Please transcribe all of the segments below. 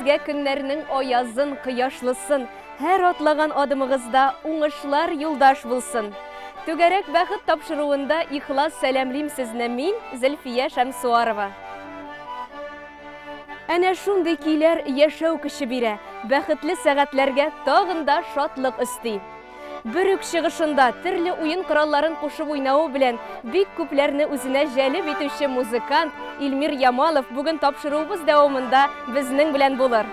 Сезгә көннәрнең аязын, кояшлысын, һәр атлаган адымыгызда уңышлар юлдаш булсын. Түгәрәк бәхет тапшыруында ихлас сәламлим сезне мин, Зөлфия Шәмсуарова. Әнә шундый көйләр яшәү көче бирә, бәхетле сәгатьләргә тагын да шатлык өсти. Бер үк чыгышында төрле уен коралларын кушып уйнавы белән бик күпләрне үзенә җәлеп итүче музыкант Илмир Ямалов бүген тапшыруыбыз дәвамында безнең белән булыр.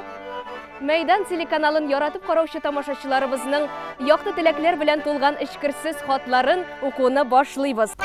Мәйдан телеканалын яратып караучы тамашачыларыбызның якты теләкләр белән тулган эчкерсез хатларын укуны башлыйбыз.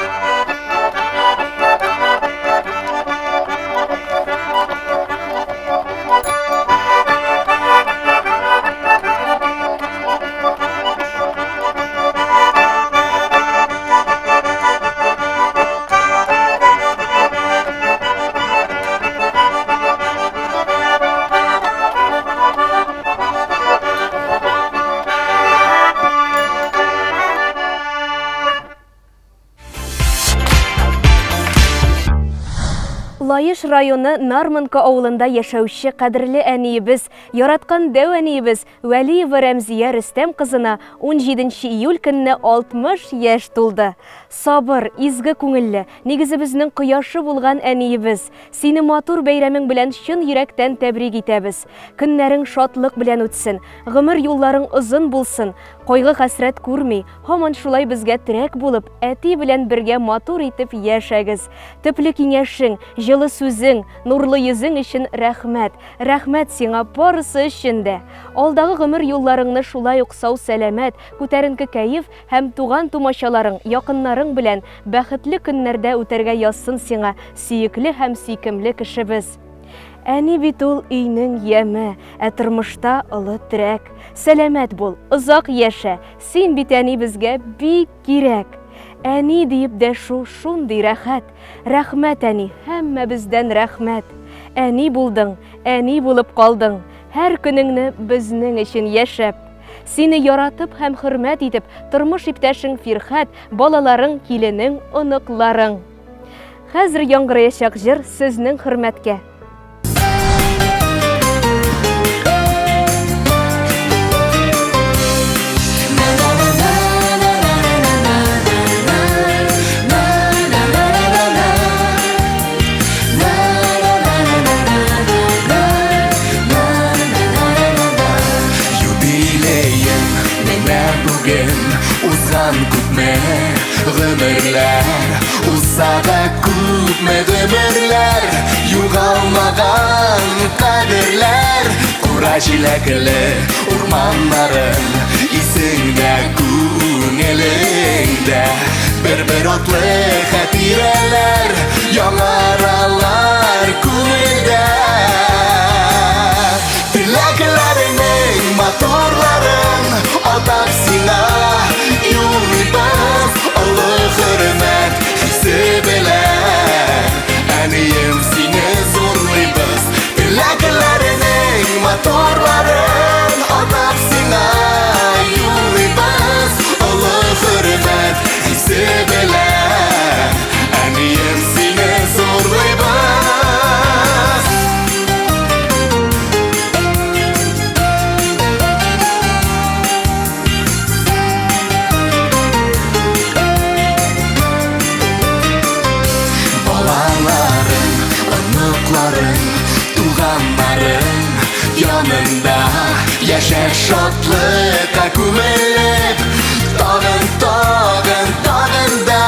Лаеш районы Нармонка авылында яшәүче кадерле әниебез, яраткан дәү әниебез Вәлиева Рәмзия Рөстәм кызына 17 июль көнне 60 яшь тулды. Сабыр, изге күңелле, нигезебезнең кояшы булган әниебез, сине матур бәйрәмең белән чын йөрәктән тәбрик итәбез. Көннәрең шатлык белән үтсен, гомер юлларың озын булсын, кайгы-хәсрәт күрми, һаман шулай безгә терәк булып, әти белән бергә матур итеп яшәгез. Төпле киңәшең, җылы сүзең, нурлы йөзең өчен рәхмәт. Рәхмәт сиңа барысы өчен дә. Алдагы гомер юлларыңны шулай ук сау-сәламәт, күтәренке кәеф һәм туган-тумачаларың, якыннарың белән бәхетле көннәрдә үтәргә язсын сиңа, сөекле һәм сөйкемле кешебез. Әни бит ул өйнең яме, ә тормышта олы терәк. Сәламәт бул, озак яшә, син бит әни безгә бик кирәк. Әни диеп дәшү шундый рәхәт. Рәхмәт, әни, һәммәбездән рәхмәт. Әни булдың, әни булып калдың, һәр көнеңне безнең өчен яшәп. Сине яратып һәм хөрмәт итеп, тормыш иптәшең Фирхәт, балаларың, киленең, оныкларың. Хәзер яңгыраячак җыр сезнең хөрмәткә. Юбилеем менә бүген узган күпме гомерләр узса да күпме гомерләр югалмаган кадерләр кура җиләкле урманнарың исеңдә күңелеңдә бер-бер атлы хатирәләр яңаралар күңелдә теләкләреңнең матурларын атап сиңа юллыйбыз олы хөрмәт хисе белән әнием сине зурлыйбыз теләкләреңнең матурларын атап сиңа юллыйбыз олы хөрмәт хисе белән әнием сине зурлыйбыз. Балаларың, оныкларың, туганнарың янында яшә шатлыкка күмелеп, тагын, тагын, тагын да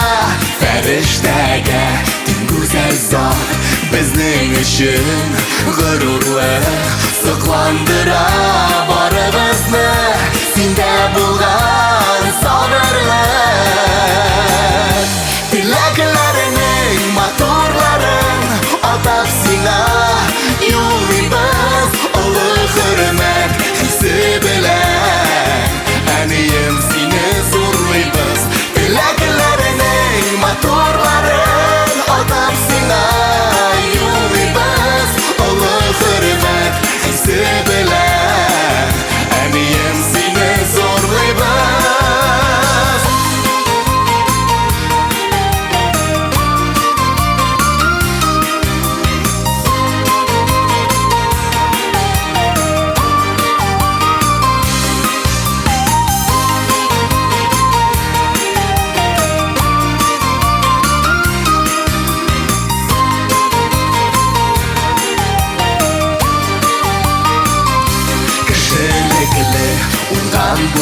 фәрештәгә тиң гүзәл зат безнең өчен горурлык сокландыра барыбызны синдә булган сабырлык теләкләреңнең матурларын атап сиңа юллыйбыз олы хөрмәт хисе белән әнием сине зурлыйбыз теләкләреңнең матурларын атап сиңа юллыйбыз олы хөрмәт хисе белән.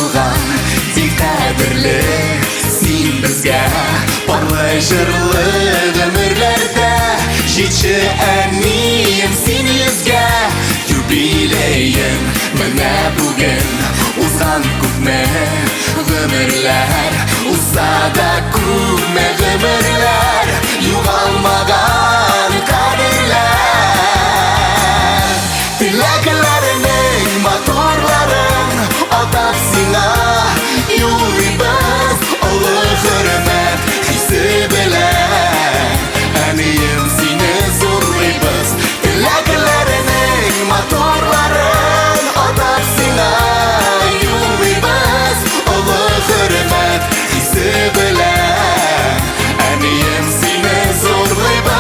туган, Бик кадерле син безгә. Парлы җырлы гомерләрдә Җитче әнием син йөзгә. Юбилеең менә бүген, Узган күпме гомерләр, Узса да күпме гомерләр, Югалмаган кадерләр. Теләкләрнең матурларын Атап сиңа юллыйбыз, Олы хөрмәт хисе белән, Әнием, сине зурлыйбыз. Теләкләрнең матурларын Атап сиңа юллыйбыз, Олы хөрмәт хисе белән, Әнием, сине зурлыйбыз.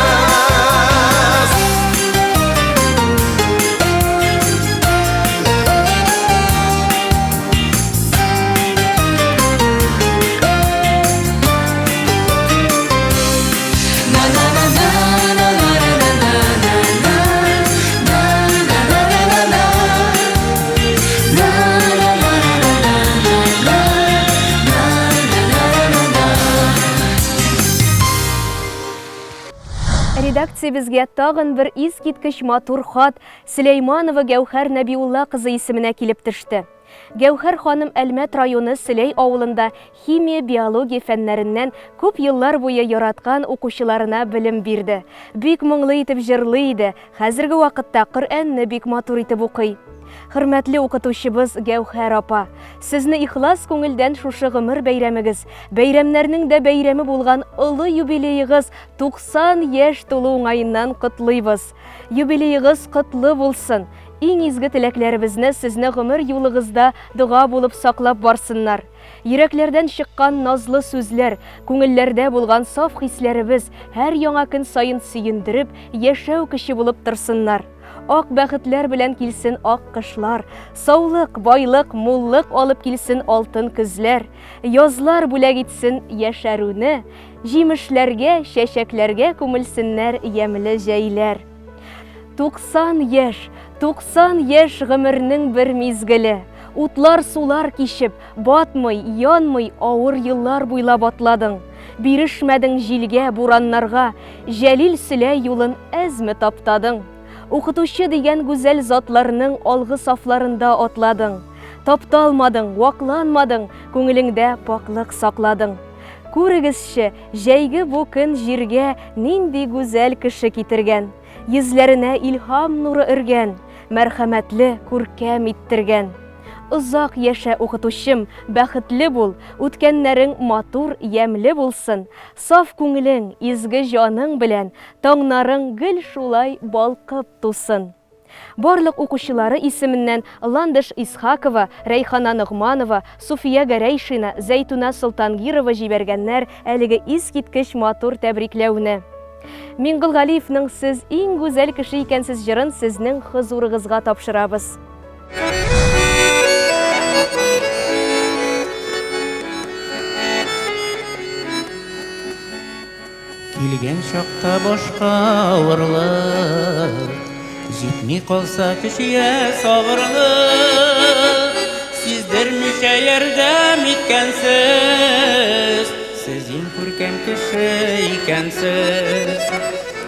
Редакциябезгә тагын бер искиткеч матур хат Сөләйманова Гәүһәр Нәбиулла кызы исеменә килеп төште. Гәүһәр ханым Әлмәт районы Сөләй авылында химия, биология фәннәреннән күп еллар буе яраткан укучыларына белем бирде. Бик моңлы итеп җырлый иде, хәзерге вакытта Коръәнне бик матур итеп укый. Хөрмәтле укытучыбыз Гәүһәр апа, сезне ихлас күңелдән шушы гомер бәйрәмегез, бәйрәмнәрнең дә бәйрәме булган олы юбилеегыз 90 яшь тулу уңаеннан котлыйбыз. Юбилеегыз котлы булсын! Иң изге теләкләребезне сезне гомер юлыгызда дога булып саклап барсыннар. Йөрәкләрдән чыккан назлы сүзләр, күңелләрдә булган саф хисләребез һәр яңа көн саен сөендереп, яшәү көче булып торсыннар. Ак бәхетләр белән килсен ак кышлар, саулык, байлык, муллык алып килсен алтын көзләр, язлар бүләк итсен яшәрүне, җимешләргә, чәчәкләргә күмелсеннәр ямьле җәйләр. 90 яшь, 90 яшь гомернең бер мизгеле. Утлар-сулар кичеп, батмый, янмый авыр еллар буйлап атладың. Бирешмәдең җилгә, бураннарга, Җәлил Сөләй юлын әзме таптадың. Укытучы дигән гүзәл затларның алгы сафларында атладың. Тапталмадың, вакланмадың, күңелеңдә пакьлык сакладың. Күрегезче, җәйге бу көн җиргә нинди гүзәл кеше китергән. Йөзләренә илһам нуры өргән, мәрхәмәтле, күркәм иттергән. Озак яшә, укытучым, бәхетле бул, үткәннәрең матур, ямьле булсын. Саф күңелең, изге җаның белән таңнарың гел шулай балкып тусын. Барлык укучылары исеменнән Ландыш Исхакова, Рәйхана Ногманова, Суфия Гәрәйшина, Зәйтүнә Солтангирова җибәргәннәр әлеге искиткеч матур тәбрикләүне. Миңгол Галиевның Сез иң гүзәл кеше икәнсез җырын сезнең хозурыгызга тапшырабыз. Килгән чакта башка авырлык, Җитми калса көчия сабырлык. Сиздермичә ярдәм иткәнсез, Сез иң күркәм кеше икәнсез.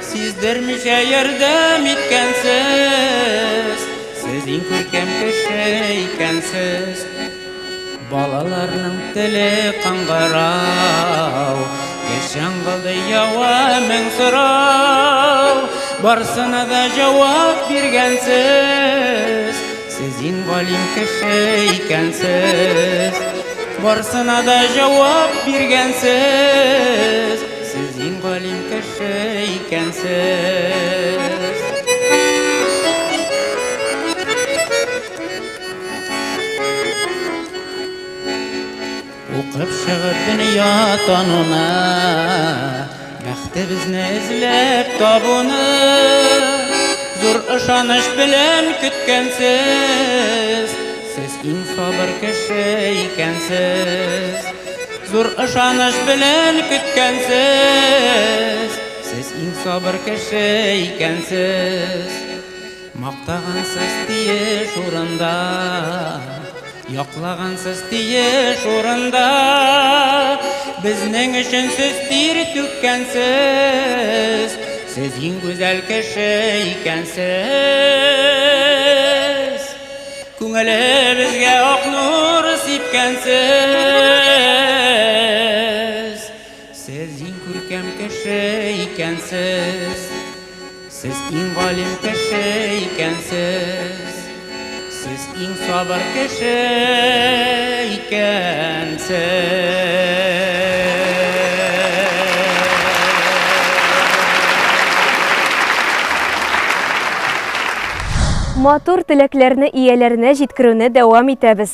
Сиздермичә ярдәм иткәнсез, Сез иң күркәм кеше икәнсез. Балаларның теле каңгырау, Гел чаңгылдый ява мең сорау. Барсына да җавап биргәнсез, Сез иң галим кеше икәнсез. Барсына да җавап биргәнсез, Сез иң галим кеше икәнсез. Укып чыгып дөнья тануны, Бәхтебезне эзләп табуны Зур ышаныч белән көткәнсез, Сез иң сабыр кеше икәнсез. Зур ышаныч белән көткәнсез, Сез иң сабыр кеше икәнсез. Мактагансыз тиеш урында. Яклагансыз тиеш урында. Безнең өчен сез тир түккәнсез. Сез иң гүзәл кеше икәнсез. Күңелебезгә ак нур сипкәнсез. Сез иң күркәм кеше икәнсез. Сез иң галим кеше икәнсез. Сез иң сабыр кеше икәнсез. Матур теләкләрне ияләренә җиткерүне дәвам итәбез.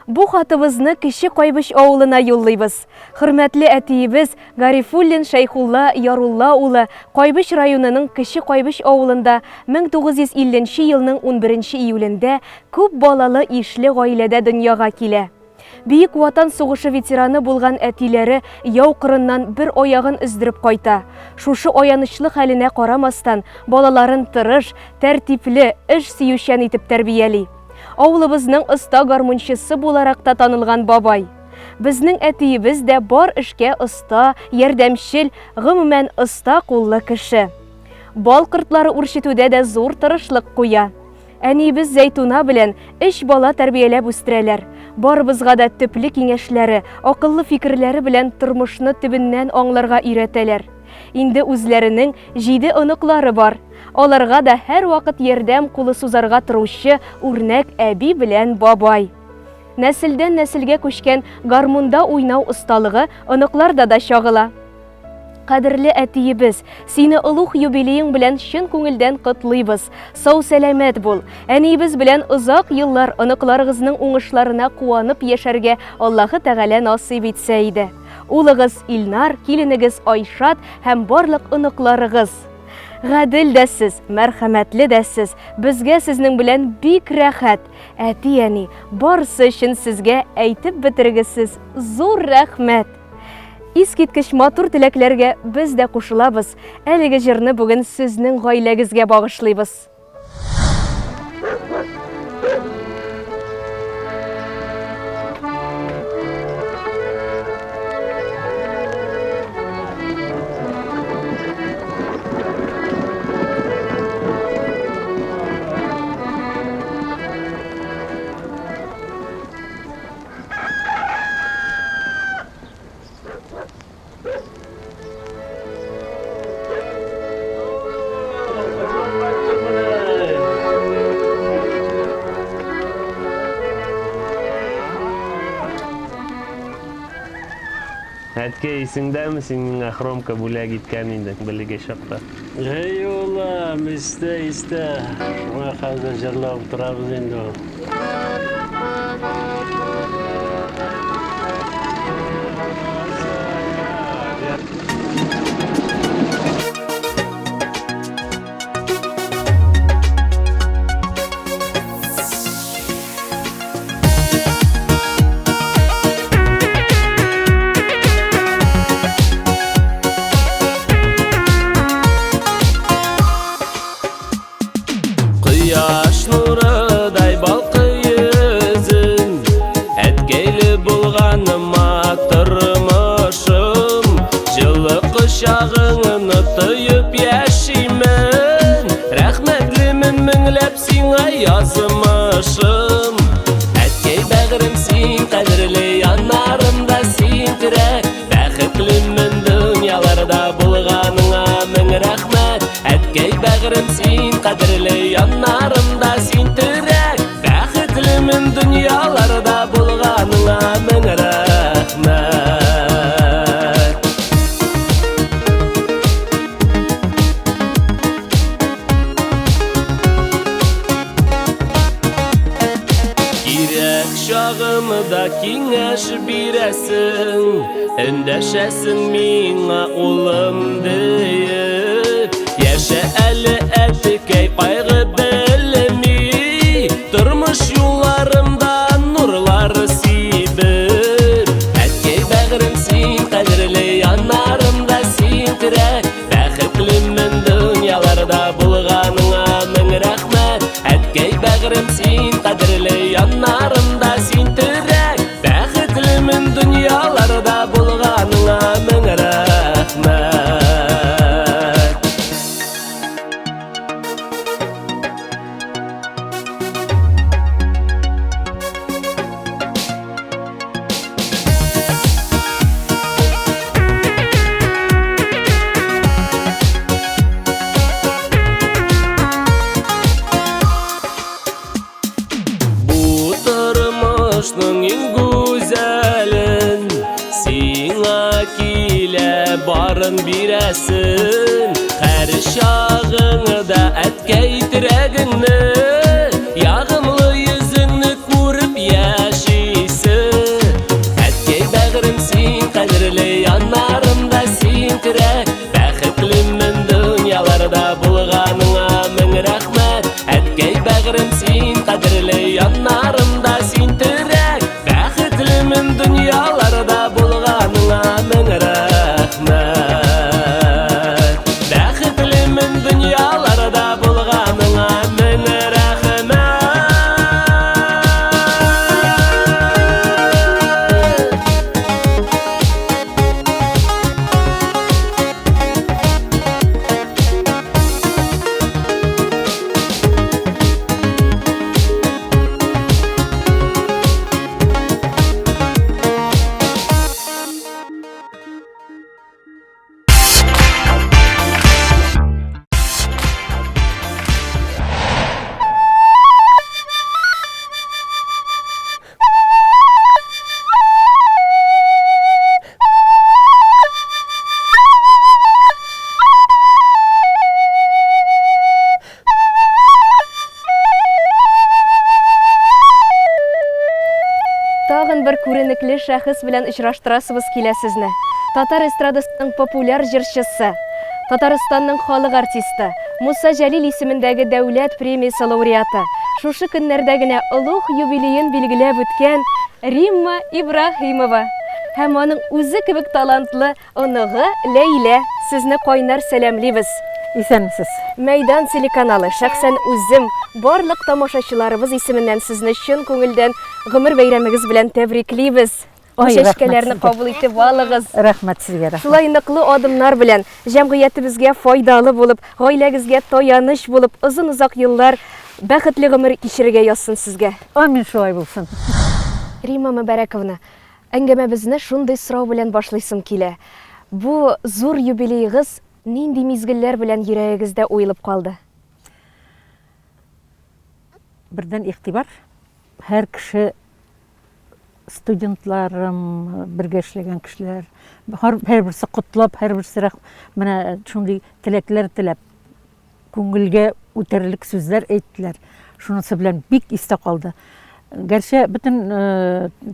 Бу хатыбызны Кече Кайбыч авылына юллыйбыз. Хөрмәтле әтиебез Гарифуллин Шәйхулла Ярулла улы Кайбыч районының Кече Кайбыч авылында 1950 нче елның унберенче июлендә күп балалы ишле гаиләдә дөньяга килә. Бөек Ватан сугышы ветераны булган әтиләре яу кырыннан бер аягын өздереп кайта. Шушы аянычлы хәленә карамастан, балаларын тырыш, тәртипле, эш сөючән итеп тәрбияли. Авылыбызның оста гармунчысы буларак та танылган бабай. Безнең әтиебез дә бар эшкә оста, ярдәмчел, гомумән, оста куллы кеше. Бал кортлары үрчетүдә дә зур тырышлык куя. Әниебез Зәйтуна белән өч бала тәрбияләп үстерәләр. Барыбызга да төпле киңәшләре, акыллы фикерләре белән тормышны төбеннән аңларга өйрәтәләр. Инде үзләренең җиде оныклары бар. Аларга да һәрвакыт ярдәм кулы сузарга торучы үрнәк әби белән бабай. Нәселдән нәселгә күчкән гармунда уйнау осталыгы оныкларда да чагыла. Кадерле әтиебез, сине олуг юбилеең белән чын күңелдән котлыйбыз. Сау-сәламәт бул. Әниебез белән озак еллар оныкларыгызның уңышларына куанып яшәргә Аллаһы Тәгалә насыйп итсә иде. Улыгыз Илнар, киленегез Айшат һәм барлык оныкларыгыз. Гадел дә сез, мәрхәмәтле дә сез. Безгә сезнең белән бик рәхәт. Әти-әни, барысы өчен сезгә әйтеп бетергесез зур рәхмәт. Искиткеч матур теләкләргә без дә кушылабыз. Әлеге җырны бүген сезнең гаиләгезгә багышлыйбыз. Әткәй, исеңдәме, син миңа хромка бүләк иткән идең бәләкәй чакта? Әй, улым, истә, истә. Шуңа хәзер җырлап утырабыз инде ул. Кояш нурыдай балкый йөзең, Әткәйле булганыма тормышым, Җылы кочагыңны тоеп яшимен, Рәхмәтлемен меңләп сиңа язмышым. Әткәй бәгърем син кадерле, яннарымда син терәк, Бәхетлемен дөньяларда булганыңа мең рәхмәт. Әткәй бәгърем син кадерле, яннарымда син терәк, Бәхетлемен дөньяларда булганыңа мең рәхмәт. Кирәк чагымда киңәш бирәсең, Эндәшәсең миңа улым диеп. Яшә әле әтекәй кайгы белми, Тормыш юлларымда нурлар сибеп. Әткәй бәгърем син кадерле, яннарымда син терәк, Бәхетлемен дөньяларда булганыңа мең рәхмәт. Әткәй бәгърем син кадерле, яннарымда син. дөньяларда булганыңа мең рәхмәт. Бу тормышның иң гүзәлен Сиңа килә барын бирәсен Һәр чагыңда әткәй терәгеңне Ягымлы йөзеңне күреп яшисе Әткәй бәгърем син кадерле яннарымда син терәк Бәхетлемен дөньяларда булганыңа мең рәхмәт Әткәй бәгърем син кадерле яннарымда син терәк Бәхетлемен дөньяларда булганыңа мең рәхмәт Бәхетлемен дөньяларда булганыңа мең рәхмәт. Тагын бер күренекле шәхес белән очраштырасыбыз килә сезне. Татар эстрадасының популяр җырчысы, Татарстанның халык артисты, Муса Җәлил исемендәге дәүләт премиясе лауреаты, шушы көннәрдә генә олуг юбилеен билгеләп үткән Римма Ибраһимова һәм аның үзе кебек талантлы Оныгы Ләйлә, сезне кайнар сәламлибез! Исәнмесез! Мәйдан телеканалы, шәхсән үзем, барлык тамашачыларыбыз исеменнән сезне чын күңелдән гомер бәйрәмегез белән тәбриклибез! Бу Ай, рәхмәт чәчкәләрне сезгә. кабул итеп алыгыз. Рәхмәт сезгә, рәхмәт. Шулай ныклы адымнар белән, җәмгыятебезгә файдалы булып, гаиләгезгә таяныч булып, озын-озак еллар бәхетле гомер кичерергә язсын сезгә. Амин, шулай булсын. Римма Мөбарәковна, Әңгәмәбезне шундый сорау белән башлыйсым килә. Бу зур юбилеегыз нинди мизгелләр белән йөрәгегездә уелып калды? Бердән игътибар. Һәр кеше, студентларым, бергә эшләгән кешеләр, һәрберсе котлап, һәрберсе рәх, менә шундый теләкләр теләп, Күңелгә үтәрлек сүзләр әйттеләр. Шунысы белән бик истә калды. Гәрчә бөтен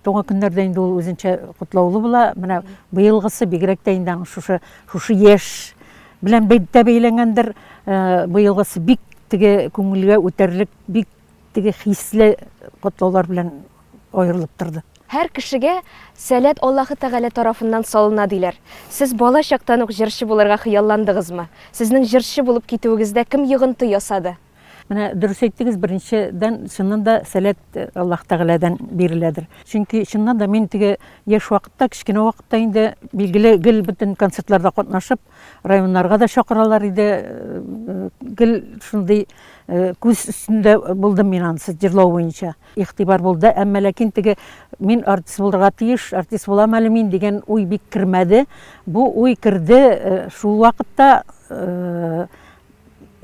туган көннәрдә инде ул үзенчә котлаулы була. Менә быелгысы бигрәк тә инде аның шушы шушы яшь белән дә бәйләнгәндер. Быелгысы бик теге күңелгә үтәрлек, бик теге хисле котлаулар белән аерылып торды. Һәр кешегә сәләт Аллаһы Тәгалә тарафыннан салына, диләр. Сез бала чактан ук җырчы булырга хыялландыгызмы? Сезнең җырчы булып китүегездә кем йогынты ясады? Менә дөрес әйттегез, беренчедән, чыннан да сәләт Аллаһ Тәгаләдән биреләдер. Чөнки чыннан да мин теге яшь вакытта, кечкенә вакытта инде, билгеле, гел бөтен концертларда катнашып, районнарга да чакыралар иде, гел шундый күз өстендә булдым мин анысы җырлау буенча. Игътибар булды, әмма ләкин теге мин артист булырга тиеш, артист булам әле мин дигән уй бик кермәде. Бу уй керде шул вакытта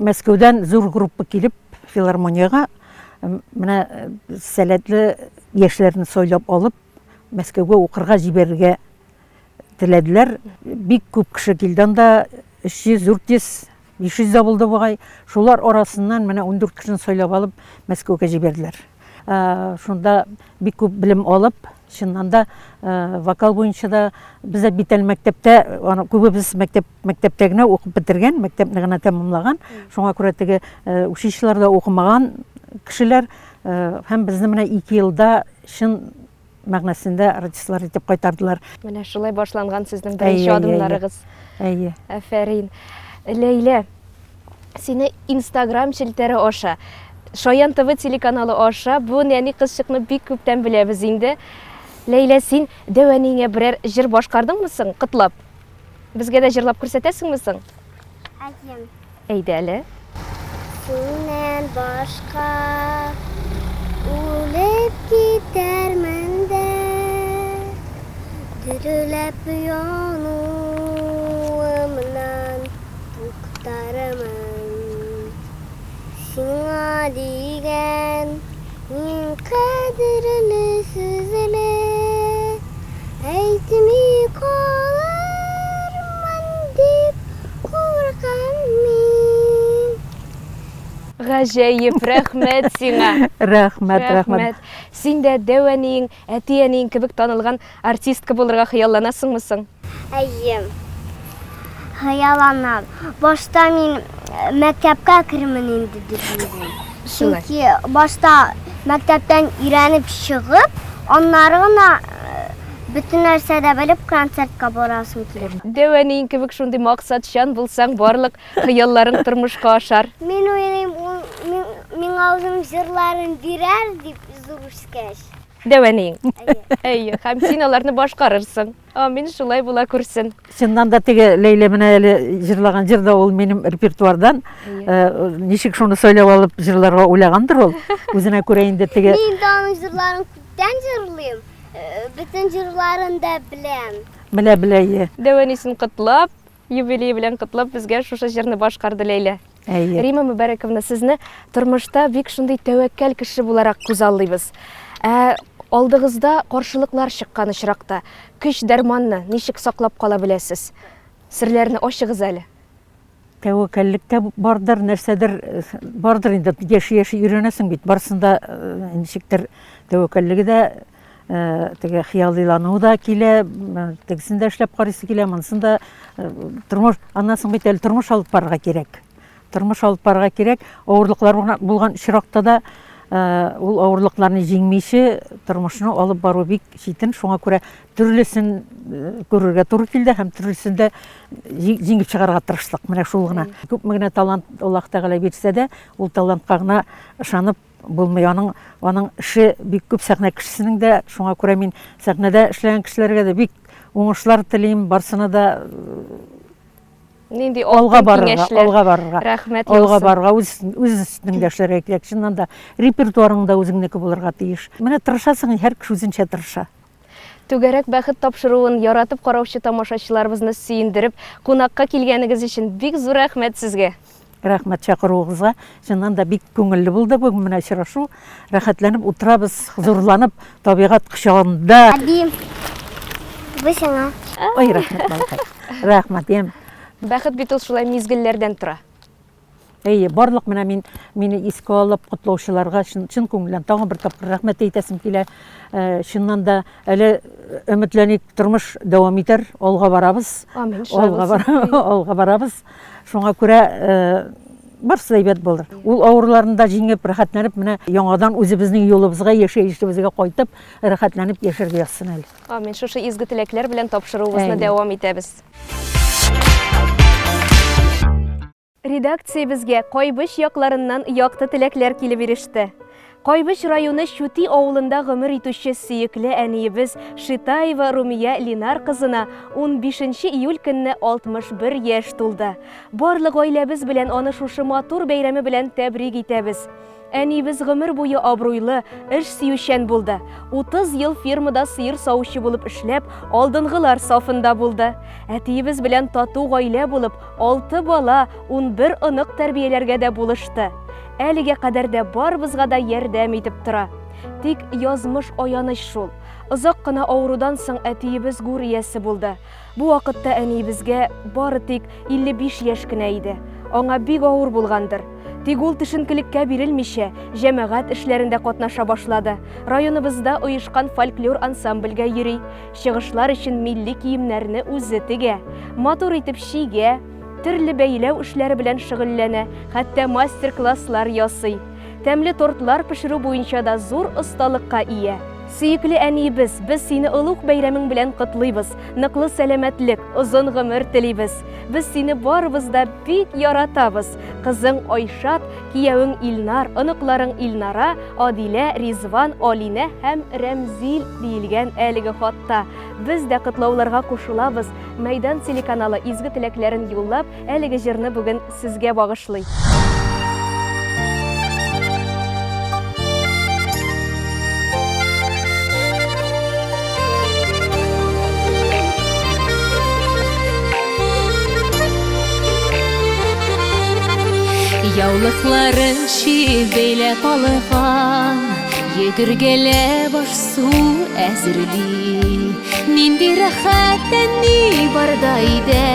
Мәскәүдән зур группа килеп филармониягә менә сәләтле яшьләрне сайлап алып Мәскәүгә укырга җибәрергә теләделәр. Бик күп кеше килде анда, 300, 400, 500 дә булды бугай. Шулар арасыннан менә 14 кешене сайлап алып Мәскәүгә җибәрделәр. Шунда бик күп белем алып, чыннан да вокал буенча да без дә бит әле мәктәптә, аны күбебез мәктәп мәктәптә генә укып бетергән, мәктәпне генә тәмамлаган. Шуңа күрә теге училищеларда укымаган кешеләр һәм безне менә 2 елда чын мәгънәсендә артистлар итеп кайтардылар. Менә шулай башланган сезнең беренче адымнарыгыз. Әйе. Афәрин. Ләйлә, сине Инстаграм челтәре аша, Шаян ТВ телеканалы аша бу нәни кызчыкны бик күптән беләбез инде. Ләйлә, син дәү әниеңә берәр җыр башкардың соң, котлап? Безгә дә җырлап күрсәтәсеңме соң? Әйе. Әйдә әле. Синнән башка үлеп китәрмен дә, Дереләп януымнан туктармын. Сиңа дигән иң кадерле сүзне әйтми калырмын дип куркам мин. Гаҗәеп, рәхмәт сиңа. Рәхмәт, рәхмәт. Син дә дәү әниең, әти-әниең кебек танылган артистка булырга хыялланасыңмы соң? Әйе. Хыялланам. Башта мин мәктәпкә кермен инде дип уйлыйм. Чөнки башта мәктәптән өйрәнеп чыгып, аннары гына бөтен нәрсә дә белеп концертка барасым килә. Дәү әниең кебек шундый максатчан булсаң, барлык хыялларың тормышка ашар. Мин уйлыйм, ул миңа үзенең җырларын бирәр дип зур үскәч. Дәү әниең. Әйе. Һәм син аларны башкарырсың. Амин, шулай була күрсен. Чыннан да теге Ләйлә менә әле җырлаган җыр да ул минем репертуардан. Э, ничек шуны сайлап алып җырларга уйлагандыр ул. Үзенә күрә инде теге. Мин дә аның җырларын күптән җырлыйм. Э, бөтен җырларын да беләм. Белә, белә, ие. Дәү әнисен котлап, Юбилее белән котлап безгә шушы җырны башкарды Ләйлә. Әйе. Рима Мөбәрәковна, сезне тормышта бик шундый тәвәккәл кеше буларак күзаллыйбыз. Ә алдыгызда каршылыклар чыккан очракта көч-дәрманны ничек саклап кала беләсез? Серләрне ачыгыз әле. Тәвәккәллек тә бардыр, нәрсәдер бардыр инде. Яши-яши өйрәнәсең бит. Барысын да ничектер тәвәккәллеге дә теге хыялыйлану да килә, тегесен дә эшләп карыйсы килә, монысын да тормыш, аннан соң бит әле тормыш алып барырга кирәк. Тормыш алып барырга кирәк. Авырлыклар булган очракта да ул авырлыкларны җиңмичә тормышны алып бару бик читен. Шуңа күрә төрлесен күрергә туры килде һәм төрлесен дә җиңеп чыгарга тырыштык. Менә шул гына. Күпме генә талант Аллаһ Тәгалә бирсә дә, ул талантка гына ышанып булмый. Аның аның эше бик күп сәхнә кешесенең дә, шуңа күрә мин сәхнәдә эшләгән кешеләргә дә бик уңышлар телим, барсына да Нинди алга алтын барырга, киңәшләр. алга барырга. Рәхмәт Алга яусын. барырга, үз үз өстеңдә эшләргә кирәк. Чыннан да репертуарың да үзеңнеке булырга тиеш. Менә тырышасың, һәр кеше үзенчә тырыша. Түгәрәк бәхет тапшыруын яратып караучы тамашачыларыбызны сөендереп, кунакка килгәнегез өчен бик зур рәхмәт сезгә. Рәхмәт чакыруыгызга. Чыннан да бик күңелле булды бүген менә очрашу. Рәхәтләнеп утырабыз, хозурланып, табигать кочагында. Әби, бу сиңа. Ой, рәхмәт, балакай. Рәхмәт, ям. Бәхет бит ул шулай мизгелләрдән тора. Әйе, барлык менә мин мине искә алып котлаучыларга чын, чын күңелдән тагын бер тапкыр рәхмәт әйтәсем килә. Э, чыннан да әле өметләник, тормыш дәвам итәр, алга барабыз. Амин, шулай Алга булсын. бар, алга барабыз. Шуңа күрә э, барысы да әйбәт булыр. Ул авырларны да җиңеп, рәхәтләнеп менә яңадан үзебезнең юлыбызга, яшәешебезгә кайтып, рәхәтләнеп яшәргә язсын әле. Амин. Шушы изге теләкләр белән тапшыруыбызны Әйе. дәвам итәбез. Редакциябезгә Кайбыч якларыннан якты теләкләр килеп иреште. Кайбыч районы Чути авылында гомер итүче сөекле әниебез Шитаева Румия Линар кызына 15 июль көнне 61 яшь тулды. Барлык гаиләбез белән аны шушы матур бәйрәме белән тәбрик итәбез. Әниебез гомер буе абруйлы, эш сөючән булды. 30 ел фермада сыер савучы булып эшләп, алдынгылар сафында булды. Әтиебез белән тату гаилә булып, 6 бала, 11 онык тәрбияләргә дә булышты. Әлегә кадәр дә барыбызга да ярдәм итеп тора. Тик язмыш аяныч шул. Озак кына авырудан соң әтиебез гүр иясе булды. Бу вакытта әниебезгә бары тик 55 яшь кенә иде. Аңа бик авыр булгандыр. Тик ул төшенкелеккә бирелмичә, җәмәгать эшләрендә катнаша башлады. Районыбызда оешкан фольклор ансамбльгә йөри. Чыгышлар өчен милли киемнәрне үзе тегә. Матур итеп чигә, төрле бәйләү эшләре белән шөгыльләнә, хәтта мастер-класслар ясый. Тәмле тортлар пешерү буенча да зур осталыкка ия. Сөекле әниебез, без сине олуг бәйрәмең белән котлыйбыз, ныклы сәламәтлек, озын гомер телибез. Без сине барыбыз да бик яратабыз. Кызың Айшат, киявең Илнар, оныкларың Илнара, Адилә, Ризван, Алинә һәм Рәмзил, диелгән әлеге хатта. Без дә котлауларга кушылабыз. Мәйдан телеканалы изге теләкләрен юллап, әлеге җырны бүген сезгә багышлый. Яулыкларын чип бәйләп алган, Йөгергәләп аш-су әзерли. Нинди рәхәт әни барда өйдә,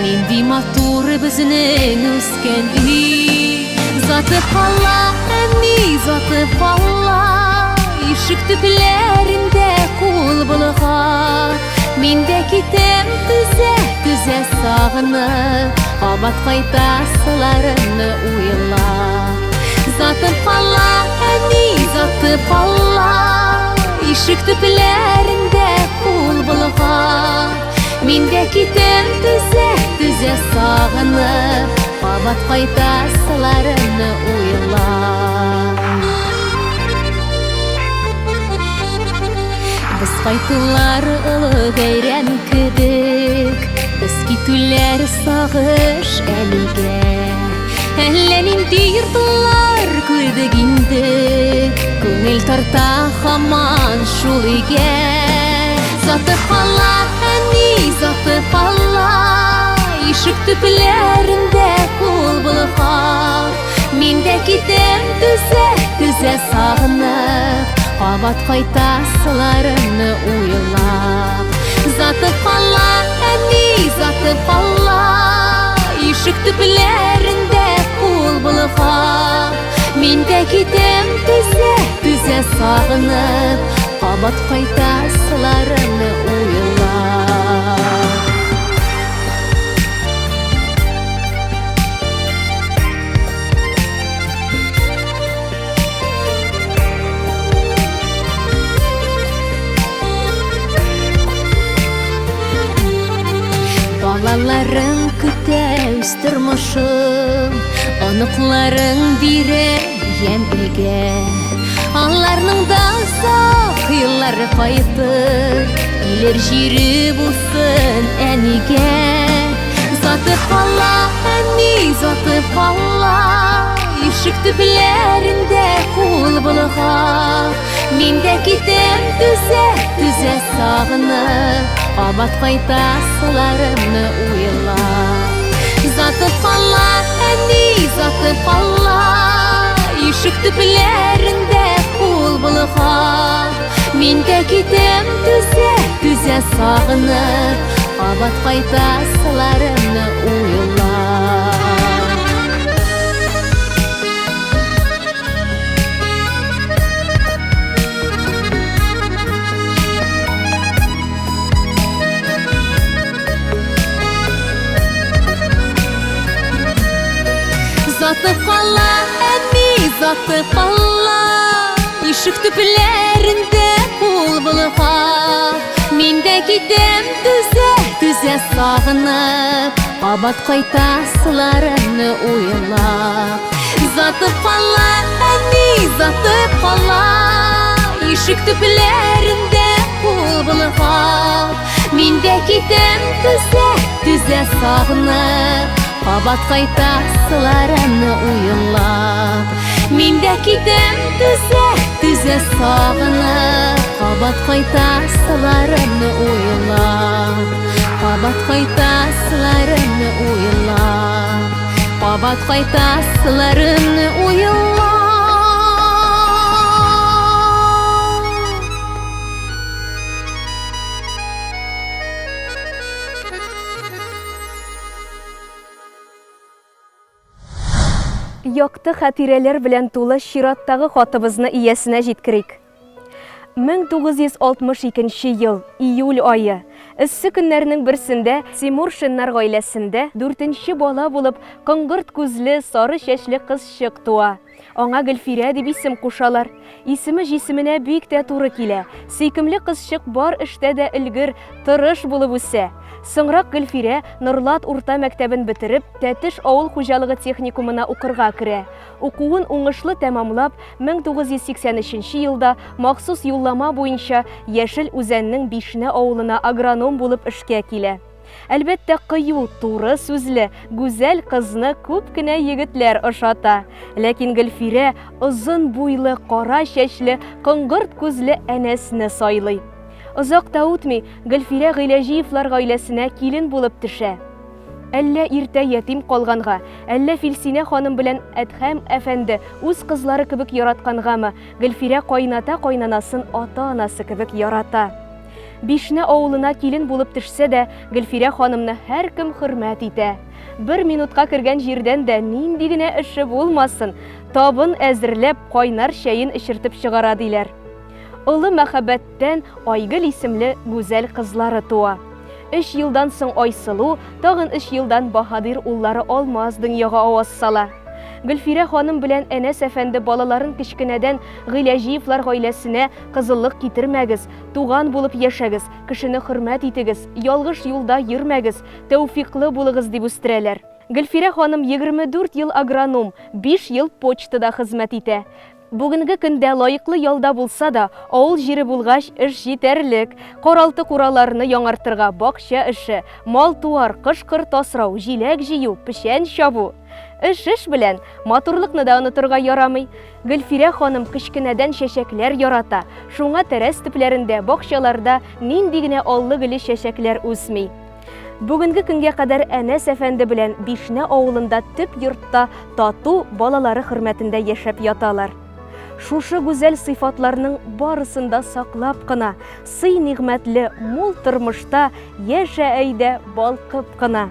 Нинди матур безнең үскән өй. Заты кала, әни, заты кала, Ишек төпләрендә кул болгап. Мин дә китәм түзә, түзә сагынып, Кабат кайтасыларымны уйлап. Заты кала, әни, заты кала, Ишек төпләрендә кул болгап. Мин дә китәм түзә, түзә сагынып, Кабат кайтасыларымны уйлап. Без кайтулар олы бәйрәм кебек, Без китүләр сагыш әлегә. Әллә нинди йортлар күрдек инде, Күңел тарта һаман шул өйгә. Сатып ала, әни, сатып ала, Ишек төпләрендә кул болгап. Мин дә китәм түзә, түзә сагынып, Кабат кайтасыларымны уйлап. Сатып ала, әни, сатып ала, Ишек төпләрендә кул болгап. Мин дә китәм түзә, түзә сагынып, Кабат кайтасыларымны уйлап. Балаларың көтә үз тормышын, Оныкларың бирә ямь өйгә. Аларның да озак еллары кайтыр, Килер җире булсын әнигә. Сатып ала, әни, сатып ала, Ишек төпләрендә кул болгап. Мин дә китәм түзә, түзә сагынып, Кабат кайтасыларымны уйлап. Сатып ала, әни, сатып ала, Ишек төпләрендә кул болгап. Мин дә китәм түзә, түзә сагынып, Кабат кайтасыларымны уйлап. Сатып кала, әни, сатып кала, Ишек төпләрендә кул болгап. Мин дә китәм түзә, түзә сагынып, Кабат кайтасыларымны уйлап. Сатып кала, әни, сатып кала, Ишек төпләрендә кул болгап. Мин дә китәм түзә, түзә сагынып, Кабат кайтасыларымны уйлап. Мин дә китәм түзә, түзә сагынып, Кабат кайтасыларымны уйлап. Кабат кайтасыларымны уйлап. Кабат кайтасыларымны уйлап. Якты хатирәләр белән тулы чираттагы хатыбызны иясенә җиткерик. 1962 ел, июль ае. Эссе көннәрнең берсендә Тимуршиннар гаиләсендә дүртенче бала булып коңгырт күзле, сары чәчле кызчык туа. Аңа Гөлфирә дип исем кушалар. Исеме җисеменә бик тә туры килә. Сөйкемле кызчык бар эштә дә өлгер, тырыш булып үсә. Соңрак Гөлфирә Норлат урта мәктәбен бетереп, Тәтеш авыл хуҗалыгы техникумына укырга керә. Укуын уңышлы тәмамлап, 1983 елда махсус юллама буенча Яшел Үзәннең Бишнә авылына агроном булып эшкә килә. Әлбәттә, кыю, туры сүзле, гүзәл кызны күп кенә егетләр ошата. Ләкин Гөлфирә озын буйлы, кара чәчле, коңгырт күзле Әнәсне сайлый. Озак та үтми, Гөлфирә Гыйләҗиевлар гаиләсенә килен булып төшә. Әллә иртә ятим калганга, әллә Филсинә ханым белән Әдһәм әфәнде үз кызлары кебек яраткангамы, Гөлфирә каената-каенанасын ата-анасы кебек ярата. Бишнә авылына килен булып төшсә дә, Гөлфирә ханымны һәркем хөрмәт итә. Бер минутка кергән җирдән дә нинди генә эше булмасын, табын әзерләп, кайнар чәен эчертеп чыгара, диләр. Олы мәхәббәттән Айгөл исемле гүзәл кызлары туа. Өч елдан соң Айсылу, тагын өч елдан баһадир уллары Алмаз дөньяга аваз сала. Гөлфирә ханым белән Әнәс әфәнде балаларын кечкенәдән Гыйләҗиевлар гаиләсенә кызыллык китермәгез, туган булып яшәгез, кешене хөрмәт итегез, ялгыш юлда йөрмәгез, тәүфикълы булыгыз дип үстерәләр. Гөлфирә ханым 24 ел агроном, биш ел почтада хезмәт итә. Бүгенге көндә лаеклы ялда булса да, авыл җире булгач, эш җитәрлек. Каралты-кураларны яңартырга, бакча эше, мал-туар, кош-корт асрау, җиләк җыю, печән чабу. Эш эш белән, матурлыкны да онытырга ярамый. Гөлфирә ханым кечкенәдән чәчәкләр ярата, шуңа тәрәз төпләрендә, бакчаларда нинди генә аллы-гөлле чәчәкләр үсми. Бүгенге көнгә кадәр Әнәс әфәнде белән Бишнә авылында төп йортта тату балалары хөрмәтендә яшәп яталар. Шушы гүзәл сыйфатларның барысын да саклап кына, сый-нигъмәтле мул тормышта яшә әйдә балкып кына.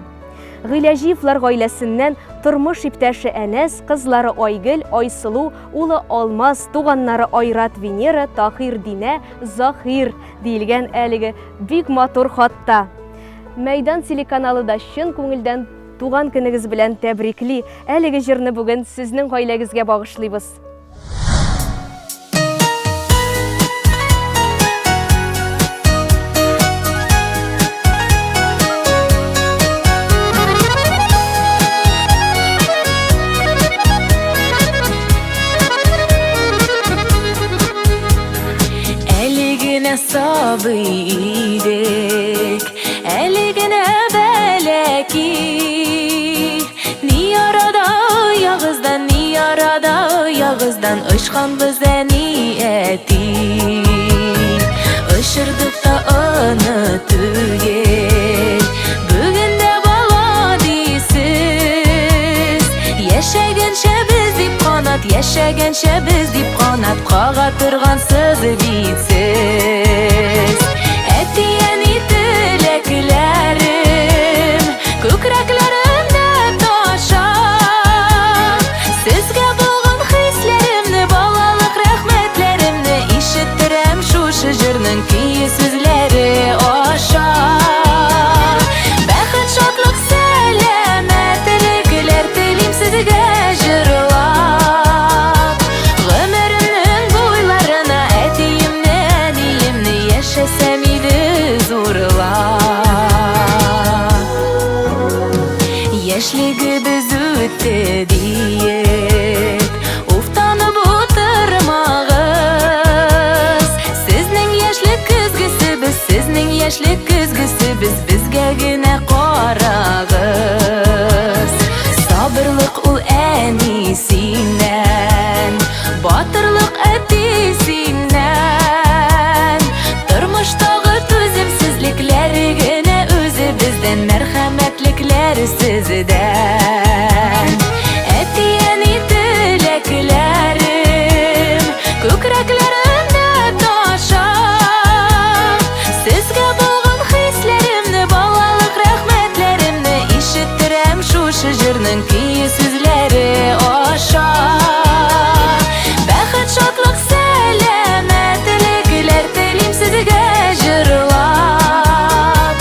Гыйләҗиевлар гаиләсеннән тормыш иптәше Әнәс, кызлары Айгөл, Айсылу, улы Алмаз, туганнары Айрат, Венера, Таһир, Динә, Заһир, диелгән әлеге бик матур хатта. Мәйдан телеканалы да чын күңелдән туган көнегез белән тәбрикли. Әлеге җырны бүген сезнең гаиләгезгә багышлыйбыз. Әле генә сабый идек, әле генә бәләки. Ни арада оягыздан, ни арада оягыздан очканбыз әни, әти. Очырдык та аны түгел, бүген дә бала дисез. Яшәгәнчә без дип канат, яшәгәнчә без дип канат кага торгансыз бит сез. Әти-әни теләкләрем күкрәкләремдә таша. Сезгә булган хисләремне, балалык рәхмәтләремне ишеттерәм шушы җырның көе сүзләре аша. Бәхет, шатлык, сәламәтлекләр телим сезгә җырлап. Гомеремнең буйларына әтиемне, әниемне яшәсәм иде зурлап. Яшьлегебез үтте диеп, уфтанып утырмагыз. Сезнең яшьлек көзгесе без, сезнең яшьлек көзгесе без, безгә генә карагыз. Сабырлык ул әни синнән, батырлык әти синнән. Тормыштагы түземсезлекләр генә үзебездән, мәрхәмәтлекләр сездән. Әти-әни теләкләрем күкрәкләремдә таша. Сезгә булган хисләремне, балалык рәхмәтләремне ишеттерәм шушы җырның көе сүзләре аша. Бәхет, шатлык, сәламәтлекләр телим сезгә җырлап.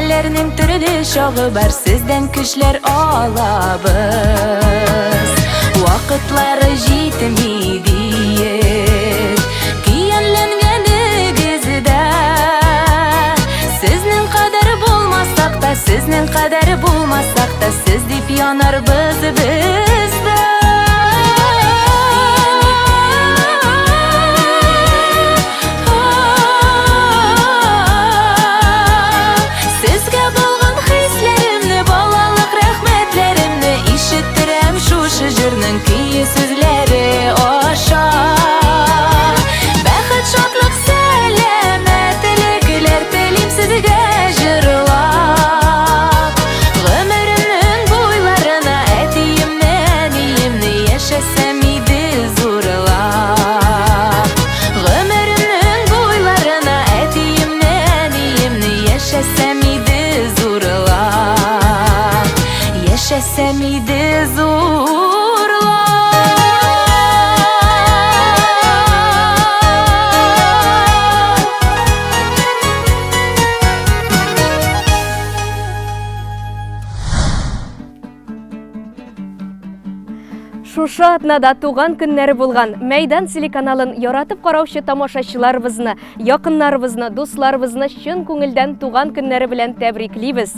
Хәлләрнең төрле чагы бар, сездән көчләр алабыз. Вакытлары җитми диеп, көянләнгәнегез дә. Сезнең кадәр булмасак та, сезнең кадәр булмасак та, сез дип янарбыз без дә. Сезгә булган хисләремне, балалык рәхмәтләремне ишеттерәм шушы җырның көе сүзләре аша. Бәхет, шатлык, сәламәтлекләр телим сезгә җырлап. Гомеремнең буйларына әтиемне, әниемне яшәсәм иде зурлап. Гомеремнең буйларына әтиемне, әниемне яшәсәм иде зурлап. Яшәсәм иде зурлап. Шушы атнада туган көннәре булган Мәйдан телеканалын яратып караучы тамашачыларыбызны, якыннарыбызны, дусларыбызны чын күңелдән туган көннәре белән тәбриклибез.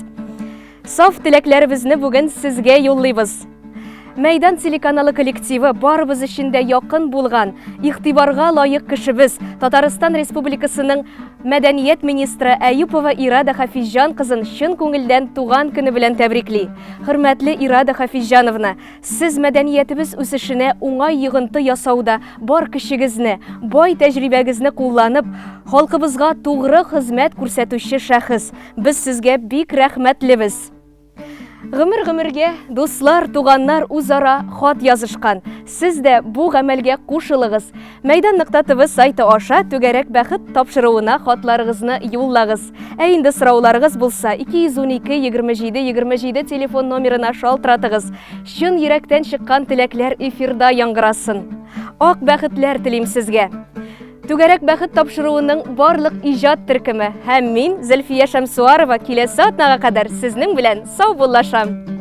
Саф теләкләребезне бүген сезгә юллыйбыз. Мәйдан телеканалы коллективы барыбыз өчен дә якын булган, игътибарга лаек кешебез, Татарстан Республикасының мәдәният министры Әюпова Ирада Хафизҗан кызын чын күңелдән туган көне белән тәбрикли. Хөрмәтле Ирада Хафизҗановна, сез мәдәниятебез үсешенә уңай йогынты ясауда бар көчегезне, бай тәҗрибәгезне кулланып, халкыбызга тугры хезмәт күрсәтүче шәхес. Без сезгә бик рәхмәтлебез. Гомер-гомергә дуслар, туганнар үзара хат язышкан. Сез дә бу гамәлгә кушылыгыз. Мәйдан нокта ТВ сайты аша Түгәрәк бәхет тапшыруына хатларыгызны юллагыз. Ә инде сорауларыгыз булса, 212 27 27 телефон номерына шалтыратыгыз. Чын йөрәктән чыккан теләкләр эфирда яңгырасын. Ак бәхетләр телим сезгә. Түгәрәк бәхет тапшыруының барлык иҗат төркеме һәм мин, Зөлфия Шәмсуарова, киләсе атнага кадәр сезнең белән саубуллашам.